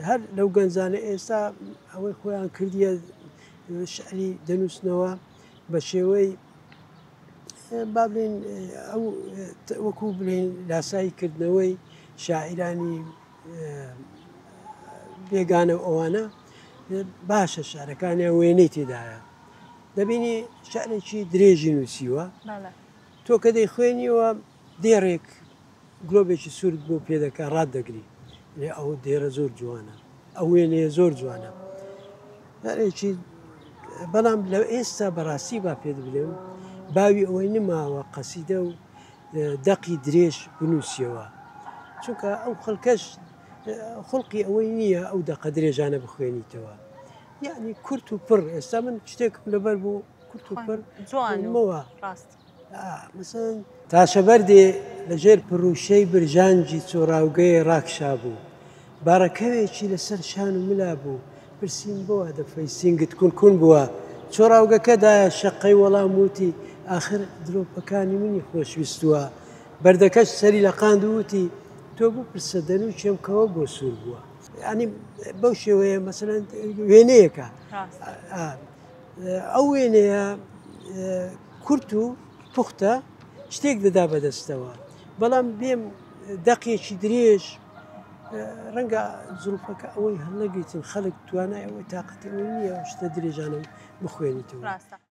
هەر لەو گەنجانە ئێستا ئەوەی خۆیان کردیە شعری دەنووسنەوە بە شێوەی با بڵێن ئەو وەکو بڵێن لاسایی کردنەوەی شاعیرانی بێگانە و ئەوانە باشە شعرەکانیان وێنەی تێدایە دەبینی شعرێکی درێژی نووسیوە تۆ کە دەیخوێنیەوە دێڕێک گلۆبێکی سوورت بۆ پێ دەکا ڕات دەگری لێ ئەو دێرە زۆر جوانە ئەو وێنەیە زۆر جوانە هەرێکی بەڵام لە ئێستا بەڕاستی با پێت بلێم باوی ئەوەی نماوە قەسیدە و دەقی درێژ بنووسیەوە چونکە ئەو خەڵکەش خڵقی ئەوەی نییە ئەو دەقە درێژانە بخوێنیتەوە یعنی کورت و پڕ ئێستا من شتێکم لەبەر بوو کورت و پڕ جوانەوە ڕاست مەسەلەن تاشەبەردێ لە ژێر پڕووشەی برژانگی چۆڕاوگەیێ ڕاکشابوو. باڕەکەوێکی لە سەر شان و ملا بوو. پرسیم بۆ وا دەفڕی سینگت کون کون بووە؟ چۆڕاوگەکە دایە شەققەی وەڵام وتی، ئاخر دڵۆپەکانی منی خۆش ویستووە. بەردەکەش سەری لەقاند و وتی، تۆ بپرسە دەنووکێم کەوە بۆ سوور بووە. یانی بەو شێوەیە مەسەلەن وێنەیەکە. ئەو وێنەیە کورت و پوختە شتێک دەدا بەدەستەوە بەڵام بێم دەقێکی درێژ ڕەنگە زروفەکە ئەوەی هەڵنەگریتن خەڵک توانای ئەوەی تااقەتی ئەوەی نییە شتە درێژانە بخوێنیتەوە.